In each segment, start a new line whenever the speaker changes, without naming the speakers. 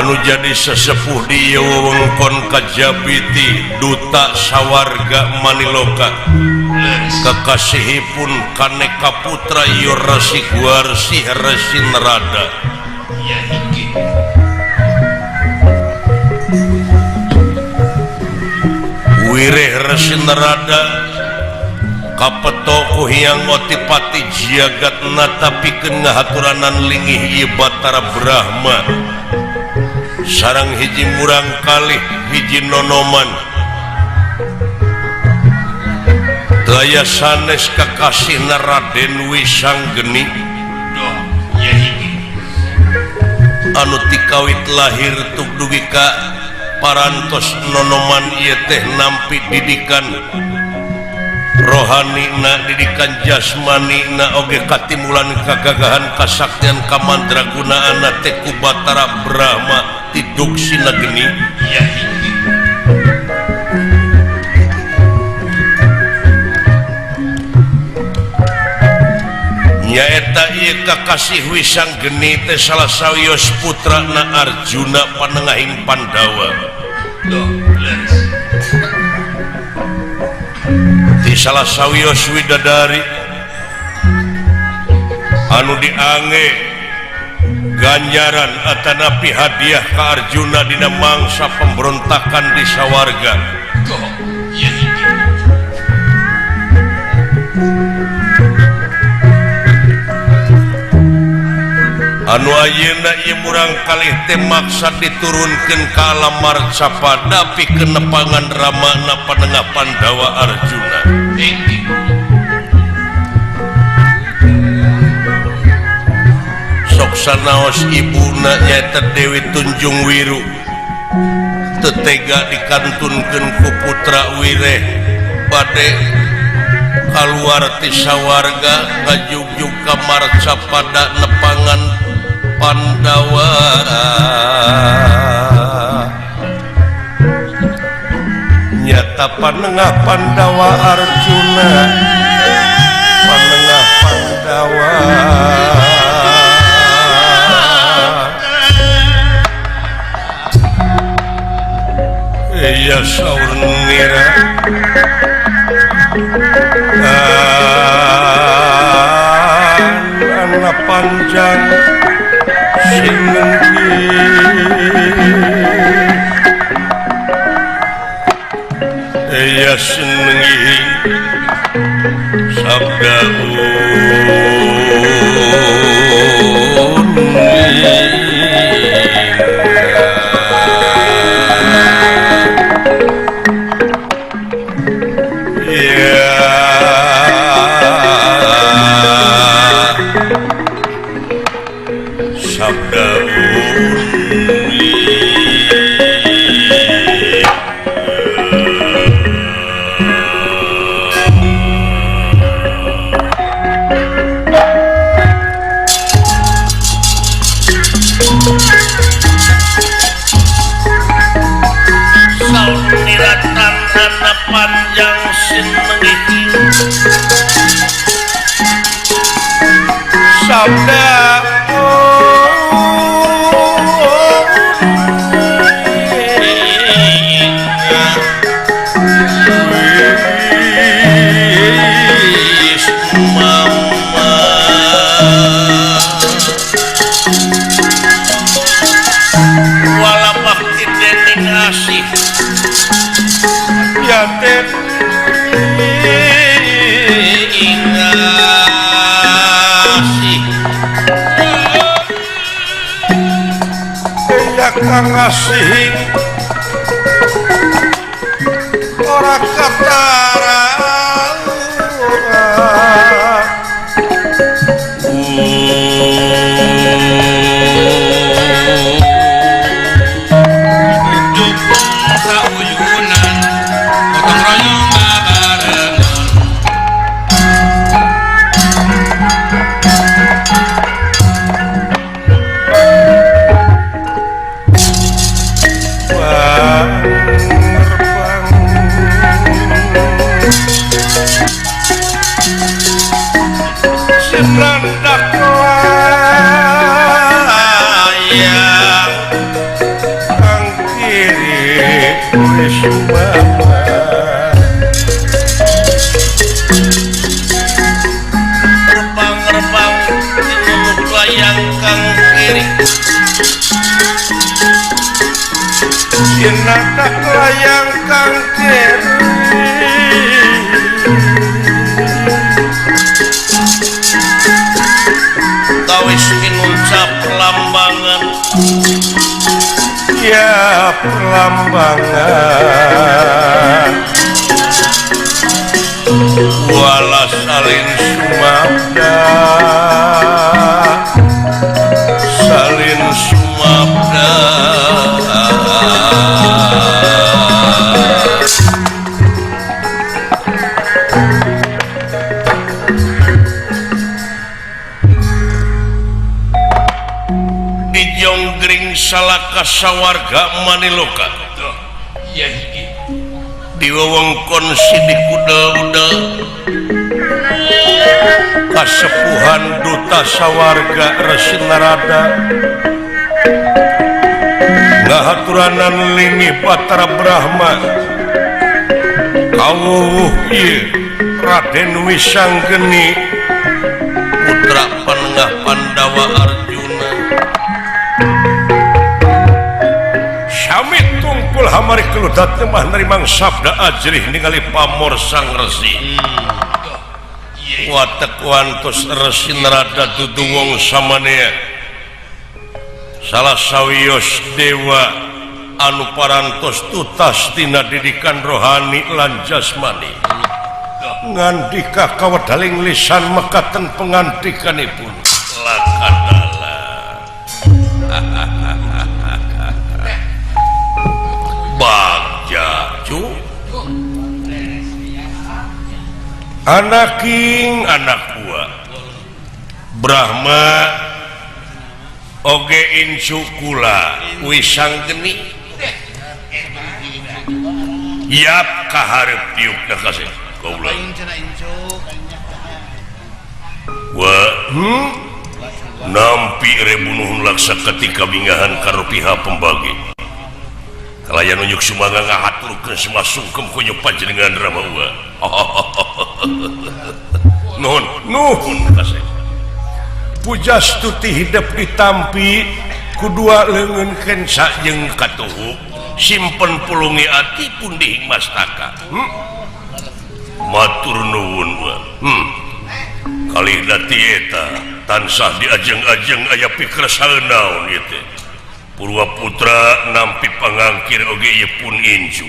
Anu jadi sesepuh di ieu wewengkon Kajabiti duta sawarga Maniloka kekasihipun kaneka putra ieu Resi Guarsih Resi Narada. Wireh Resi Narada kapeto ku Hyang Otipati Jagatnata pikeun ngahaturanan lingih ieu Batara Brahma sareng hiji murang kalih hiji nonoman. Teu aya sanes kakasihna Raden Wisanggeni anu tikawit lahir tuk dugi ka parantos nonoman ieu teh nampi didikan rohanina, didikan jasmanina oge katimulan kagagahan kasaktian kamandragunaanna teh ku Batara Brahma tiduksina geni. Nyaeta ieu kakasih Wisanggeni teh salah sawios putrana Arjuna panengahing Pandawa. Di salah sawios widadari anu diange ganjaran atanapi hadiah ka Arjuna dina mangsa pemberontakan di sawarga. Anu ayeuna ieu murang kalih teh maksa diturunkeun ka alam marcapada pikeun nepangan ramana panengah Pandawa Arjuna. Sok sanaos ibuna nyaeta Dewi Tunjung Wiru teu tega dikantunkeun ku putra Wireh bade kaluar ti sawarga ngajugjug ka marcapada nepangan Pandawa. Nyata panengah Pandawa Arjuna, panengah Pandawa. Iya saur nira anak panjang sinenggi iya senengi sabda sabda ngasih ora ketara
sauyunan gotong royong babarengan.
Sumama rebang-rebang tinuluk layang kang kiri Jenatak layang kang kiri Tawis tinuncap perlambangan ya perlambangan wala salin sumabda salin sumabda dijonggring salaka sawarga maniloka di wewengkon sidik udel-udel kasepuhan duta sawarga Resi Narada ngahaturanan lini Batara Brahma kawuwuh ieu Raden Wisanggeni putra panengah Pandawa Arjuna Samit tungkul hamari keludat mah nerimang sabda ajrih ningali pamor sang resi. Watek wantos Resi Narada duduwong samanea. Salah sawios dewa anu parantos tutas tina didikan rohani lan jasmani. Ngandika kawedaling lisan mekaten pengandikanipun. Lakadala. Bagja cu anaking anak gua Brahma oge incu kula Wisanggeni yap kaharep diukna kasih kaula wa nampi rebunuhun laksa ketika bingahan karupiha pembagi kalayan unjuk sumangga ngahaturkeun semua sungkem kunyuk panjenengan Rama uwa. Nuhun, nuhun kasih. Pujastuti hidep ditampi kudua leungeun kensa jeung katuhu simpen pulungi ati pundih mastaka. Matur nuwun wa. Kalih dati eta tansah diajeng-ajeng aya pikersa naon ieu teh. Purwa Putra nampi pangangkir oge ieu pun incu.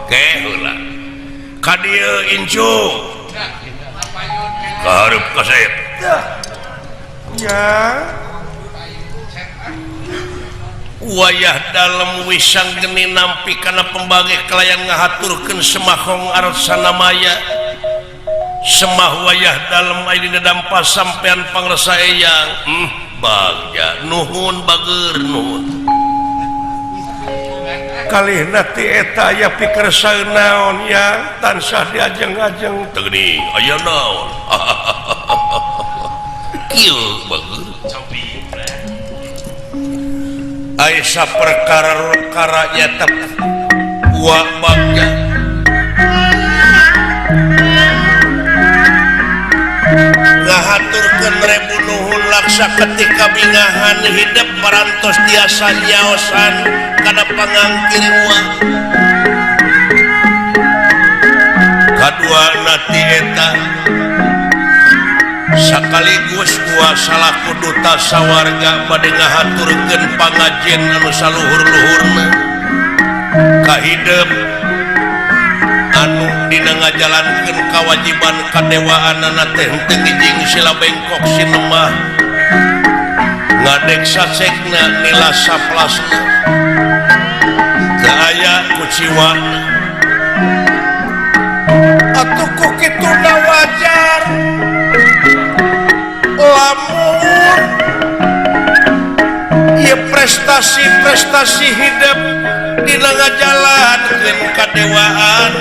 Ke heula. Ka dieu incu. Ka hareup kasep. Ya. Wayah dalem Wisanggeni nampi kana pembagi kalayan ngahaturkeun semahong arsana maya. Semah wayah dalem aya dina dampa sampean pangresa eyang. Bagja nuhun bager nuhun kalihna ti eta aya pikersa naon ya tansah diajeng-ajeng teu geuning aya naon kieu bager aya saperkara-perkara nyata wa bagja ngahaturkeun rebu nuhun laksa ketika bingahan hidep parantos tiasa nyaosan kana pangangkir uang kadua nati eta sakaligus gua salaku duta sawarga bade ngahaturkeun pangajen anu saluhur-luhurna kahidep anu dina ngajalankeun kawajiban kadewaanana teh henteu ngijing sila bengkok sinemah ngadek sasekna nila saplasna teu aya kuciwana atuh ku kituna wajar lamun ieu prestasi-prestasi hidup dina ngajalankeun kadewaan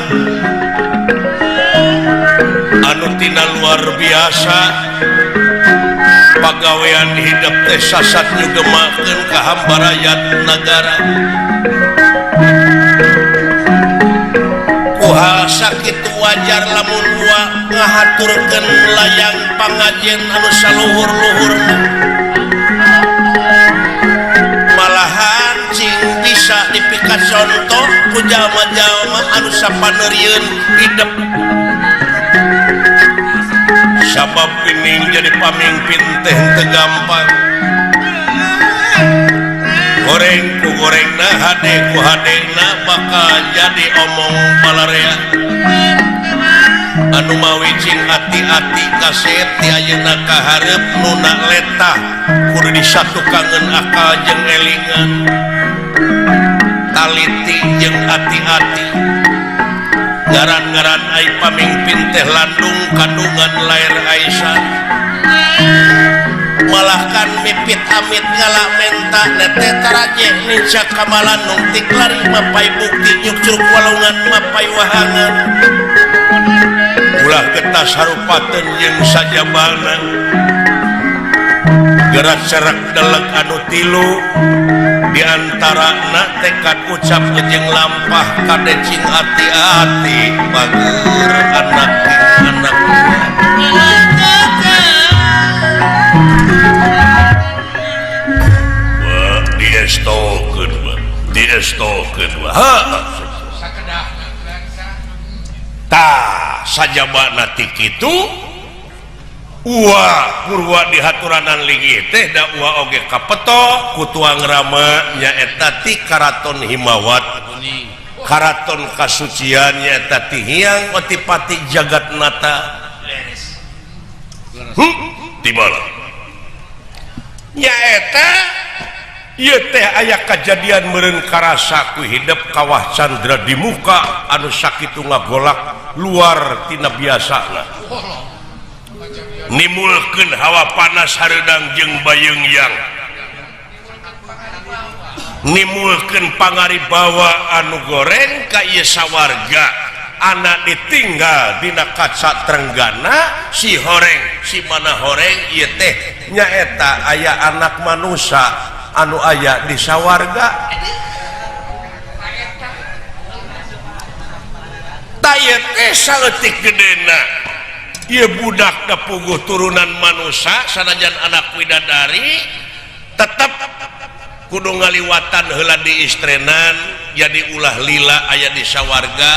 anu tina luar biasa pagawean hidup teh sasat nyugemakeun ka hambarayat nagara. wajar lamun wa ngahaturkeun layang pangajen anu saluhur-luhurna malahan cing bisa dipika contoh ku jalma-jalma anu sapaneurieun hidep sabab pining jadi pamimpin teh teu gampang goreng ku gorengna hade ku hadena bakal jadi omong balarea anu mawi cing ati-ati kaset ti ayeuna ka hareup nuna letah kudu disatukangeun akal jeung elingan taliti jeung ati-ati ngaran-ngaran ai pamingpin teh landung kandungan lair Aisyah malahkan mipit amit ngala menta nete taraje ninca kamalan nungtik lari mapai bukti nyukcruk walungan mapai wahangan ulah getas harupateun jeung sajabana gerak serak delek anu tilu diantarana tekad ucap jeung lampah kade cing ati-ati bager anak anak diestokeun tah sajabana ti kitu Uwa purwa di haturanan linggih teh da uwa oge kapeto ku tuang rama nyaeta ti Karaton Himawat Karaton kasucian nyaeta ti Hyang Otipati Jagatnata di mana nyaeta ieu teh aya kajadian meureun karasa ku hidep kawah candra di muka anu sakitu ngagolak luar tina biasana nimulkeun hawa panas hareudang jeung bayeungyang nimulkeun pangaribawa anu goreng ka ieu sawarga anak ditinggal dina kaca trenggana si horeng si mana horeng ieu teh nyaeta aya anak manusia anu aya di sawarga ta ieu teh saeutik gedena ieu budak dapuguh turunan manusia sanajan anak widadari tetep kudu ngaliwatan heula di istrenan jadi ulah lila aya di sawarga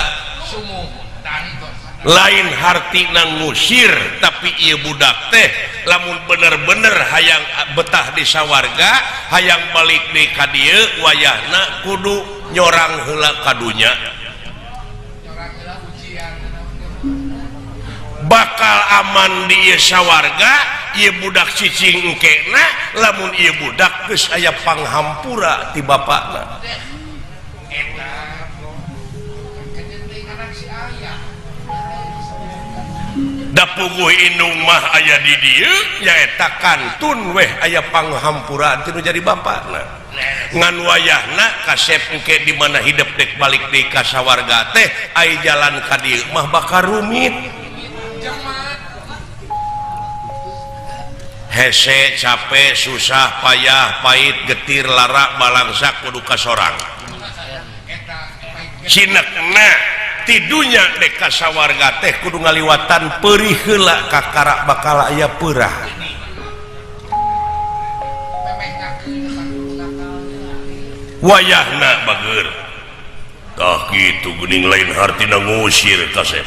lain hartina ngusir tapi ieu budak teh lamun bener-bener hayang betah di sawarga hayang balik deui ka dieu wayahna kudu nyorang heula ka dunya bakal aman di ieu sawarga ieu budak cicing engkena lamun ieu budak geus aya panghampura ti bapakna da puguh indung mah aya di dieu nyaeta kantun weh aya panghampura ti nu jadi bapakna ngan wayahna kasep engke di mana hidep dek balik deui ka sawarga teh aya jalan ka dieu mah bakal rumit hese capek susah payah pahit getir lara balangsa kudu kasorang cinekna tidunya dek ka sawarga teh kudu ngaliwatan perih heula kakara bakal aya peurah wayahna bager tah kitu geuning lain hartina ngusir kasep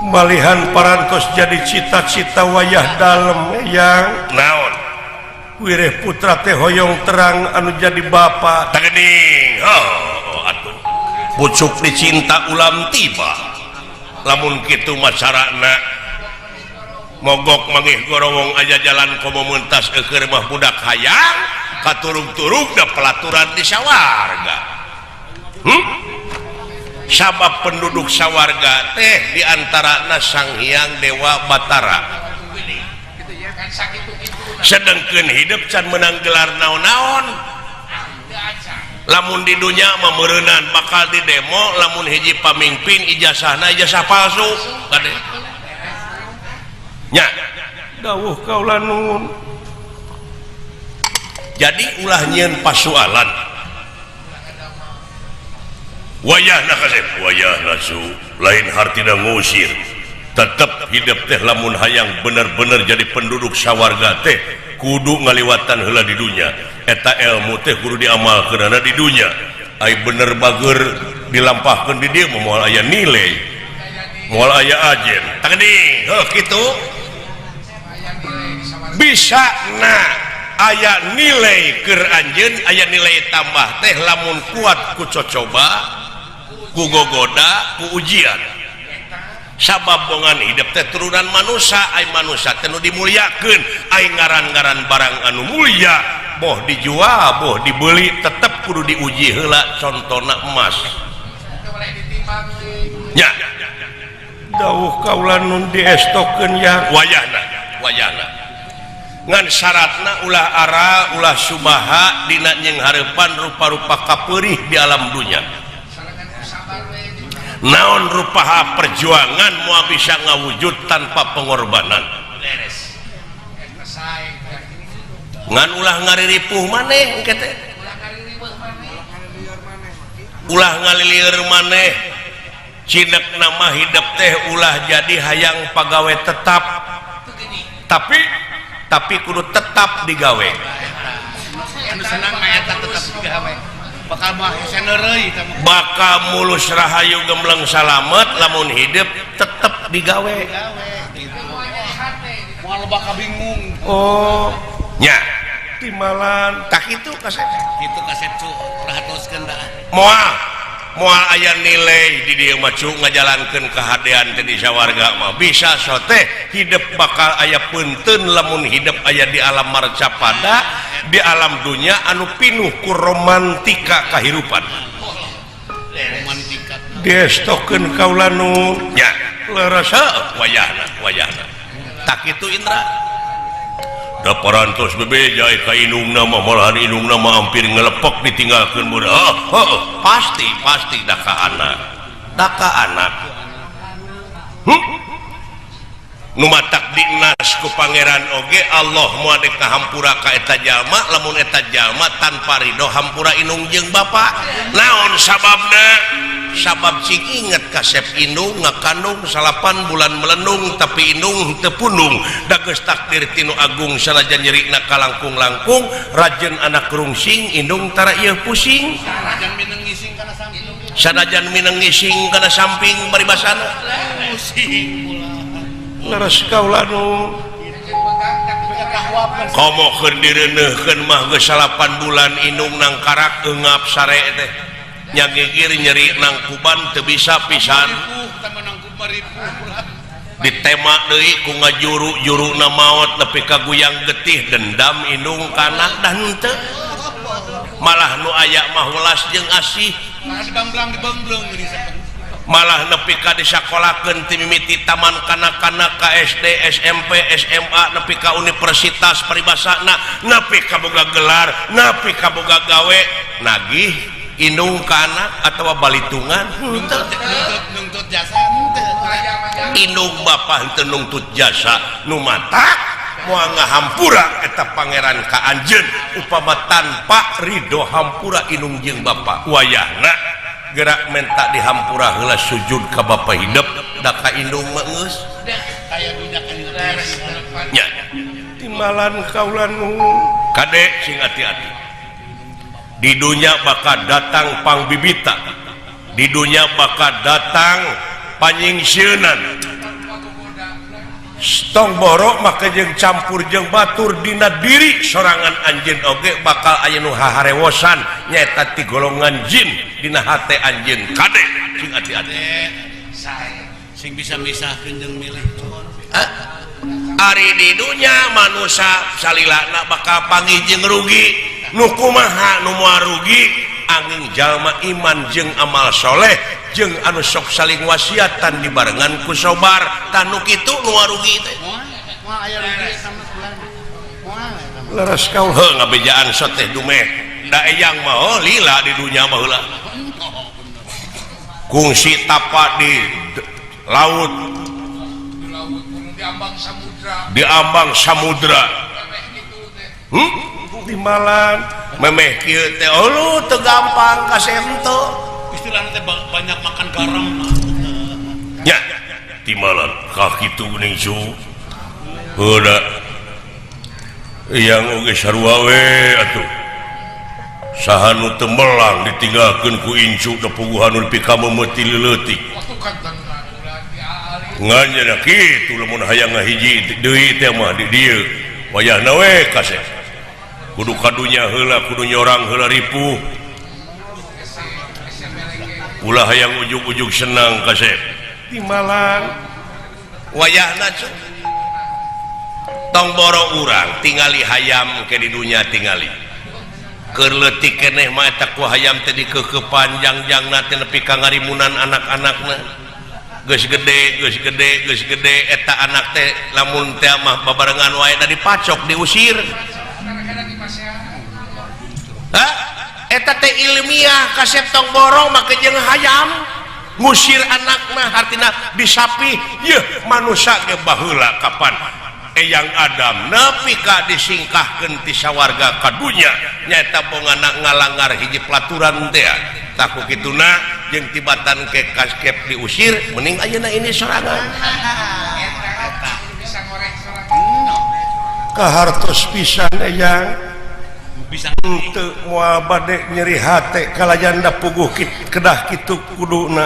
malihan parantos jadi cita-cita wayah dalem yang naon wireh putra teh hoyong terang anu jadi bapa tagening oh atuh pucuk dicinta ulam tiba lamun kitu macarana mogok mangih gorowong aja jalan komo mentas keur mah budak hayang katurug-turug da pelaturan di sawarga sabab penduduk sawarga teh diantarana Sang Hyang Dewa Batara sedengkeun hidup can menang gelar naon-naon lamun di dunya mah meureunan bakal di demo lamun hiji pamimpin ijazahna ijazah palsu kade nya dawuh kaula nuhun jadi ulah nyieun pasualan Wayahna kasep wayahna su lain hartina ngusir. Tetep hidup teh lamun hayang bener-bener jadi penduduk sawarga teh kudu ngaliwatan heula di dunya. Eta ilmu teh kudu diamalkeunana di dunya. Ai bener bager dilampahkeun di dieu moal aya nilai. Moal aya ajen. Tah geuning, heuh kitu. Bisa na aya nilai keur anjeun, aya nilai tambah teh lamun kuat ku cocoba, ku gogoda, ku ujian. Sabab bongan hidup teh turunan manusia, ai manusia teh nu dimuliakeun, ai ngaran-ngaran barang anu mulia boh dijual boh dibeli tetep kudu diuji heula, contona emas. Nya dawuh kaula nun diestokeun ya wayahna wayahna ngan syaratna ulah ara ulah subaha dina jeung hareupan rupa-rupa kapeurih di alam dunya. Naon rupaha perjuangan moal bisa ngawujud tanpa pengorbanan. Ngan ulah ngariripuh maneh engke teh. Ulah ngalilieur maneh. Cinek nama hidup teh ulah jadi hayang pagawe tetap. Tapi kudu tetap digawe.
Anu senang mah eta tetap digawe. Bakal mah hese neureuy eta mah.
Bakal mulus rahayu gembleng salamet lamun hidup tetep digawe.
Moal bakal bingung.
Oh, nya timalan tah kitu kasep.
Kitu kasep cu perhatoskeun dah.
Moal moal aya nilai di dieu mah cu ngajalankeun kahadean teh di sawarga mah bisa so teh hidup bakal aya peunteun lamun hidup aya di alam marcapada di alam dunya anu pinuh ku romantika kahirupan.
Romantika
diestokeun kaula nu nya leres wayahna wayahna tak kitu Indra. Da parantos bebeja ka indungna mah malahan indungna mah hampir ngelepek ditinggalkeun budak. Oh, oh, pasti pasti da ka anak. Da ka anak. Nu matak dinas ku pangeran oge Allah moal dek hampura ka eta jalma lamun eta jalma tanpa ridho hampura indung jeung bapa. Naon sababna? Sabab cing inget kasep indung ngakandung 8 bulan melendung tapi indung teu pundung da geus takdir tinu agung sanajan nyerina kalangkung-langkung rajen anak rungsing indung tara ieu pusing sanajan mineng ngising kana samping baribasana
pusing pula
leres kaula nu komo keur direuneuhkeun mah geus 8 bulan indung nang karak eungap sare teh nyagigir nyeri nang kuban teu bisa pisan ditema deui ku ngajuru-juruna maot nepi ka guyang getih dendam indung ka anak dah henteu malah nu aya mah welas jeung asih malah nepi ka disakolakeun ti mimiti taman kanak-kanak ka SD SMP SMA nepi ka universitas paribasana nepi ka boga gelar nepi ka boga gawe nagih indung ka anak atawa balitungan henteu
nuntut jasa henteu
indung bapa henteu nungtut jasa nu matak moal ngahampura eta pangeran ka anjeun upama tanpa ridho hampura indung jeung bapa wayahna gerak menta dihampura heula sujud ka bapa hidup da ka indung mah geus nya timbalan kaula nu kade sing hati-hati. Di dunya bakal datang pangbibita, di dunya bakal datang panyingsieunan. Tong borok maka jeung campur jeung batur dina diri sorangan anjeun oge bakal aya nu haharewosan nyaeta ti golongan jin dina hate anjeun kade sing hati-hati.
Sing bisa misahkeun jeung milih.
Ari di dunya manusia salilana bakal panggih jeung rugi. Nu kumaha nu moal rugi angin jalma iman jeung amal soleh jeung anu sok saling wasiatan dibarengan ku sobar tanu kitu nu rugi teh. Leres kaul heuh ngabejaan sok teh dumeh da eyang mah oh, lila di dunya mah heula kungsi tapa di laut di ambang samudra timbalan memeh kieu teh ulu teu gampang kasep teu
Istilahna teh banyak makan garam.
Ya, timalan kaki tu geuning su. Heuda. Yang oge sarua we atuh. Saha nu teu melang ditinggalkeun ku incu da puguhan nu dipikameumeuti leutik. Ngan nya kitu lamun hayang ngahiji deui teh mah di dieu. Wayahna we kasep. Kudu kadunya heula kudu nyorang heula ripuh. Ulah hayang ujug-ujug senang kasep. Timalan wayahna cu. Tong boro urang tingali hayam ke di dunya tingali. Keur leutik keneh mah eta ku hayam teh dikeukeupan jangjangna teh nepi ka ngarimunan anak-anakna. Geus gede, geus gede, geus gede eta anak teh lamun teh mah babarengan wae da dipacok diusir. Hah? Eta teh ilmiah kasep tong borong make jeung hayam ngusir anakna hartina disapih yeuh manusa ge baheula kapan Eyang Adam nepi ka disingkahkeun ti sawarga ka dunya nyaeta bongana ngalangar hiji pelaturan teh tah ku kituna jeung tibatan ke kaskep diusir mending ayeuna ini sorangan kahartos pisan eyang
bisa
teu moal bade nyeri hate kalayan da puguh kedah kitu kuduna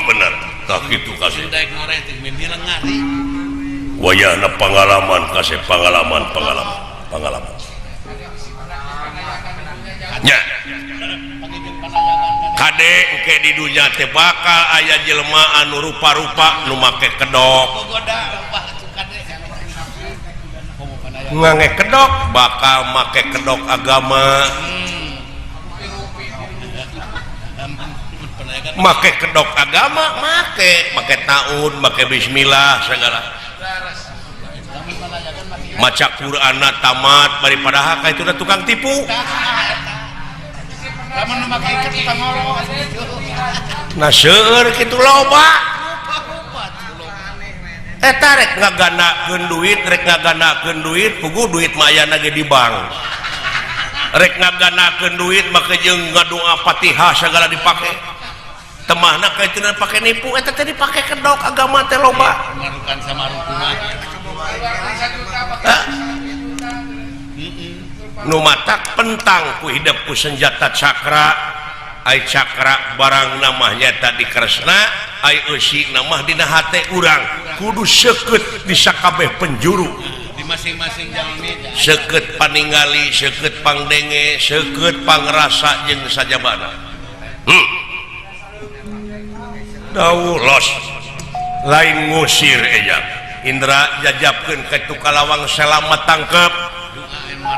bener tah kitu kasih wayahna pengalaman kasih pengalaman pengalaman pengalaman nya kade engke di dunya teh bakal aya jelema anu rupa-rupa nu make kedok ngange kedok bakal make kedok agama make kedok agama make make taun make bismillah segala maca Qur'anna tamat bari padahal ka itu tukang tipu nah seueur kitu loba eta rek ngaganakeun duit rek ngaganakeun duit puguh duit mah ayana ge di bank rek ngaganakeun duit make jeung ngadoa Fatihah segala dipake temahna ka itu pake nipu eta teh dipake kedok agama teh loba
ngarukan sama rukungan
nu matak pentang ku hidup ku senjata cakra ai cakra barang namah nyata di Kresna ai eusi namah dina hate urang kudu seukeut di sakabeh penjuru
di masing-masing jalmi
seukeut paningali seukeut pangdenge seukeut pangrasa jeung sajabana dawuh los lain ngusir eja Indra jajabkeun ka Tukalawang selamat tangkep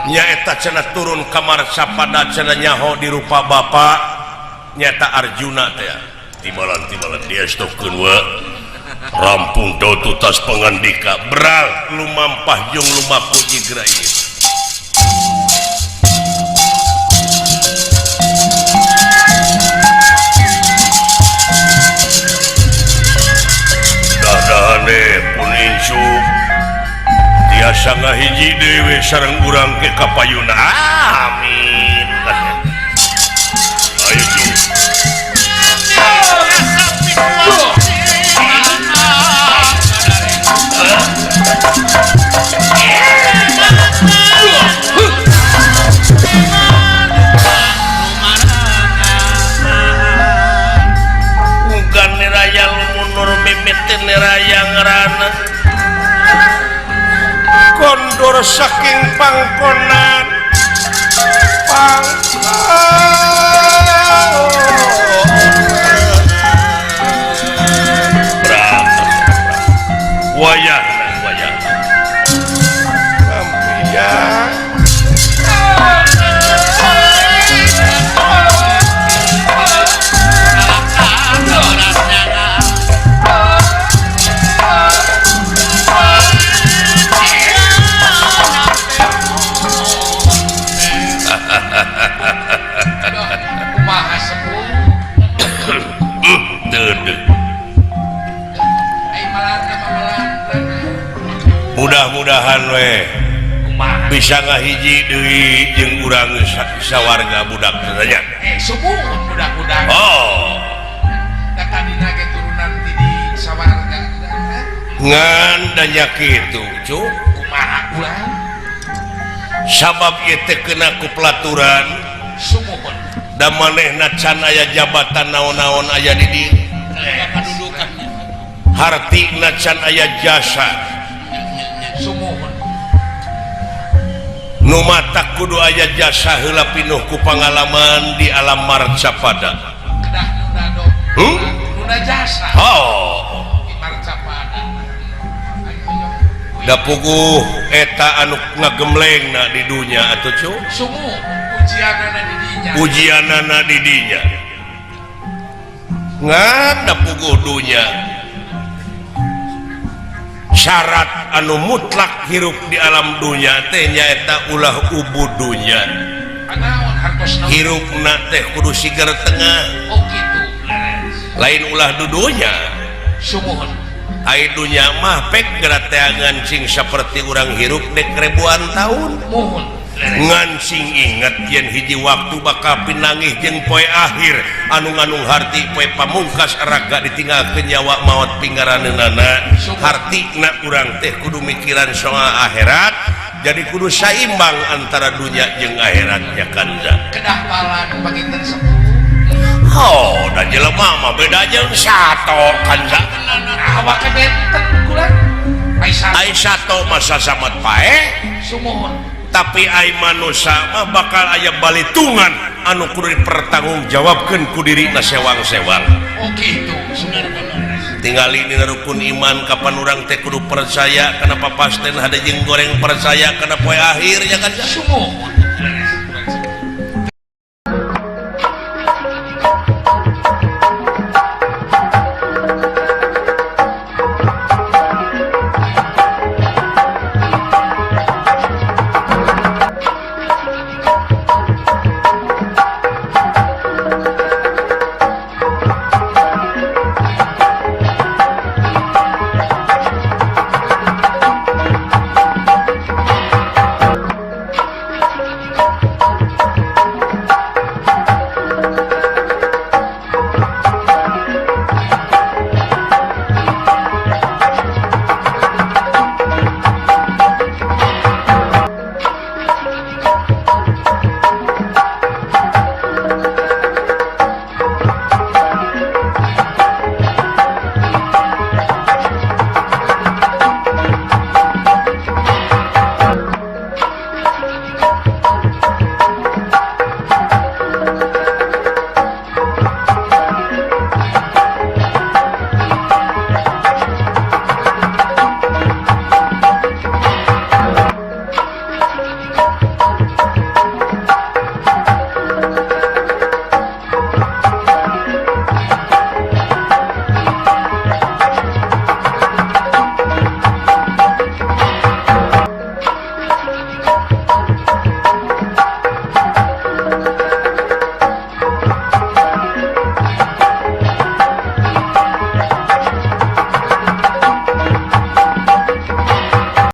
nyaeta cenah turun kamar sapada cenah nyaho di rupa bapa nyata Arjuna teh timalan-timalan dia stopkeun we rampung tutas pangandika beral lumampah jeung lumaku jigra ieu dahane pun incu tiasa ngahiji dewe sareng urang ke kapayuna amin ayo cu ugan niraya lumunur mimiti niraya ngerana kondor saking pangkonan pangkonan wayah wayah kampiang mudah-mudahan we
Kumaha?
Bisa ngahiji deui jeung urang sawarga budak teh nya.
Sumuhun budak-budak.
Oh.
Da tadina ge turunan ti di sawarga.
Ngan da nya kitu, cu.
Kumaha ulang?
Sabab ieu teh kena ku pelaturan.
Sumuhun.
Da manehna can aya jabatan naon-naon aya di dieu.
Kadudukannya.
Hartina can aya jasa.
Sumuhun.
Nu matak kudu aya jasa heula pinuh ku pangalaman di alam marcapada.
Kedah nunda do.
Hmm?
Nunda jasa.
Oh.
Di marcapada.
Da puguh eta anu ngagemlengna di dunya atuh, cu.
Sumuhun ujianana di dinya.
Ujianana di dinya. Ngan da puguh dunya syarat anu mutlak hirup di alam dunya teh nyaeta ulah ubud dunya.
Anaon hartosna?
Hirupna teh kudu siger tengah.
Oh kitu. Leres.
Lain ulah dudunya.
Sumuhun.
Ai dunya mah pek geura teangan cing saperti urang hirup dek ribuan tahun.
Muhun. Leres.
Ngan sing inget yen hiji waktu bakal pinanggih jeung poe akhir anu nganung harti poe pamungkas raga ditinggalkeun nyawa maot pinggaraneunana. Hartina urang teh kudu mikiran soal akhirat, jadi kudu saimbang antara dunya jeung akhirat ya kanda.
Kedah balan panginten 10.
Oh, da jelema mah beda jeung sato kanza.
Awak benten kula. Ai
Ai sato mah sasamat paeh.
Sumuhun.
Tapi ai manusia mah bakal aya balitungan anu kudu dipertanggungjawabkeun ku dirina sewang-sewang.
Oh kitu.
Tinggali dina rukun iman kapan urang teh kudu percaya kana papasten hade jeung goreng percaya kana poe akhir ya kan.
Sumuhun. Leres.